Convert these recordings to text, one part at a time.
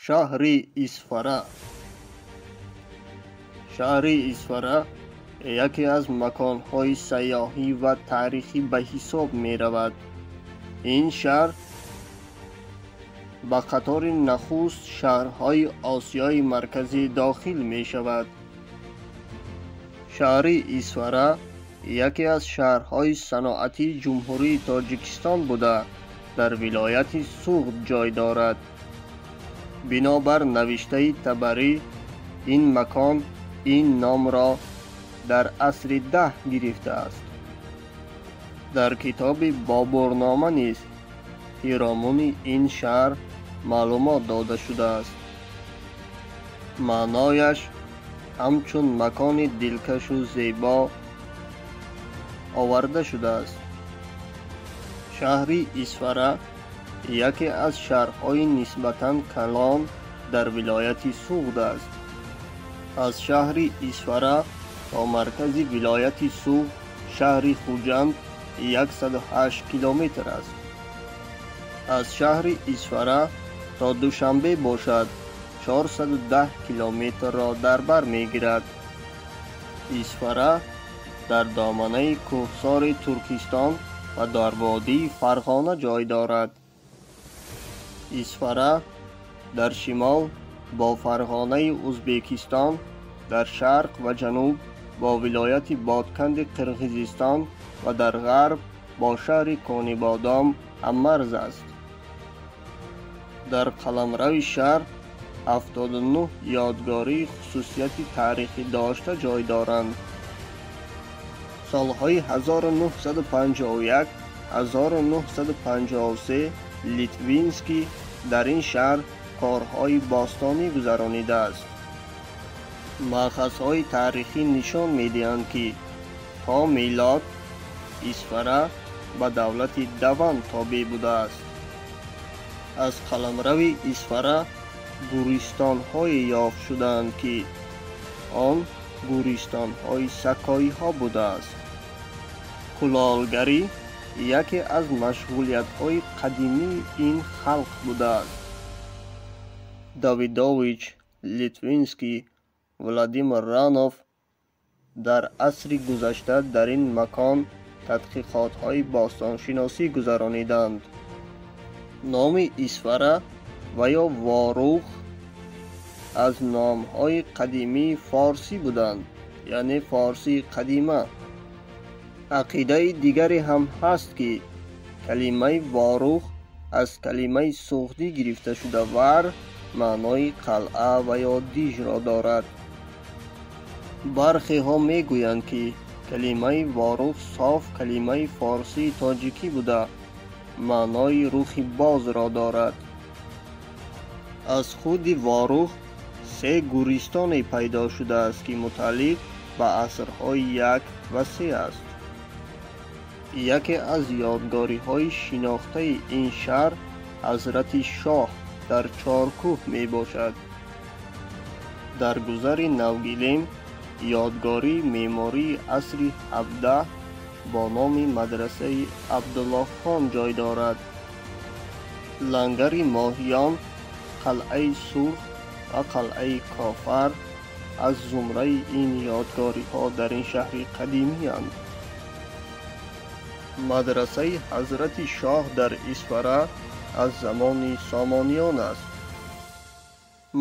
Шаҳри Исфара. Шаҳри Исфара яке аз маконҳои сайёҳӣ ва таърихӣ ба ҳисоб меравад. Ин шаҳр ба қатори нахуст шаҳрҳои Осиёи Марказӣ дохил мешавад. Шаҳри Исфара яке аз шаҳрҳои саноатии Ҷумҳурии Тоҷикистон буда, дар вилояти Суғд ҷой дорад. Бинобар навиштаи Табарӣ, ин макон ин номро дар асри 10 гирифтааст. Дар китоби Бобурнома низ пиромуни ин шаҳр маълумот дода шудааст. Маънояш ҳамчун макони дилкашу зебо оварда шудааст. Шаҳри Исфара яке аз шаҳрҳои нисбатан калон дар вилояти Суғд аст. Аз шаҳри Исфара то маркази вилояти Суғд, шаҳри Хуҷанд, 108 километр аст. Аз шаҳри Исфара то Душанбе бошад 410 километрро дар бар мегирад. Исфара дар доманаи кӯҳсори Туркистон ва дар водии Фарғона ҷой дорад. Исфара дар шимол бо Фарғонаи Узбекистон, дар шарқ ва ҷануб бо вилояти Бодканди Қирғизистон ва дар ғарб бо шаҳри Конибодом ҳаммарз аст. Дар қаламрави шаҳр 79 ёдгории хусусияти таърихӣ дошта ҷой доранд. Солҳои 1951-1953 Литвинский дар ин шаҳр корҳои бостонӣ гузаронидааст. Маъхазҳои таърихӣ нишон медиҳанд, ки то милод Исфара ба давлати Даван тобеъ будааст. Аз қаламрави Исфара гӯристонҳое ёфт шудаанд, ки он гӯристонҳои сакоиҳо будааст. Кулолгарӣ яке аз машғулиятҳои қадимии ин халқ будааст. Давидович Литвинский, Владимир Ранов дар асри гузашта дар ин макон тадқиқотҳои бостоншиносӣ гузарониданд. Номи Исфара ва ё Ворух аз номҳои қадимии форсӣ буданд, яъне форсии қадима. Ақидаи дигаре ҳам ҳаст, ки калимаи Ворух аз калимаи суғдӣ гирифта шуда, вар маънои қалъа ва ё дижро дорад. Бархеҳо мегӯянд, ки калимаи Ворух соф калимаи форсии тоҷикӣ буда, маънои рухи бозро дорад. Аз худи Ворух се гӯристоне пайдо шудааст, ки мутааллиқ ба асрҳои 1 ва 3 аст. Яке аз ёдгориҳои шинохтаи ин шаҳр Ҳазрати Шоҳ дар Чоркӯҳ мебошад. Дар гузари Навгилем ёдгории меъмории асри 17 бо номи мадрасаи Абдуллоҳхон ҷой дорад. Лангари моҳиён, қалъаи Сурх ва қалъаи Кофар аз зумраи ин ёдгориҳо дар ин шаҳри қадимиянд. Мадрасаи Ҳазрати Шоҳ дар Исфара аз замони Сомониён аст.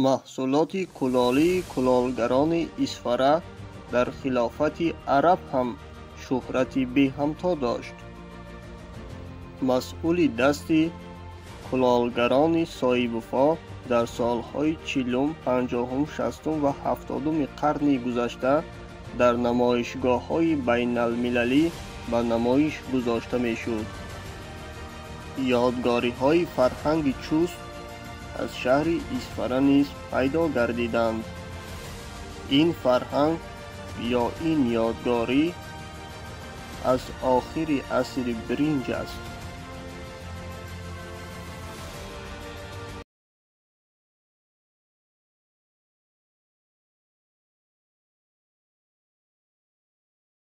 Маҳсулоти кулолии кулолгарони Исфара дар хилофати араб ҳам шӯҳрати беҳамто дошт. Масъули дасти кулолгарони соҳибвафо дар солҳои 40-ум, 50-ум, 60-ум ва 70-уми қарни гузашта дар намоишгоҳҳои байналмилалӣ ба намоиш гузошта мешуд. Ёдгориҳои фарҳанги чуст аз шаҳри Исфара низ пайдо гардиданд. Ин фарҳанг ё ин ёдгорӣ аз охири асри биринҷ аст.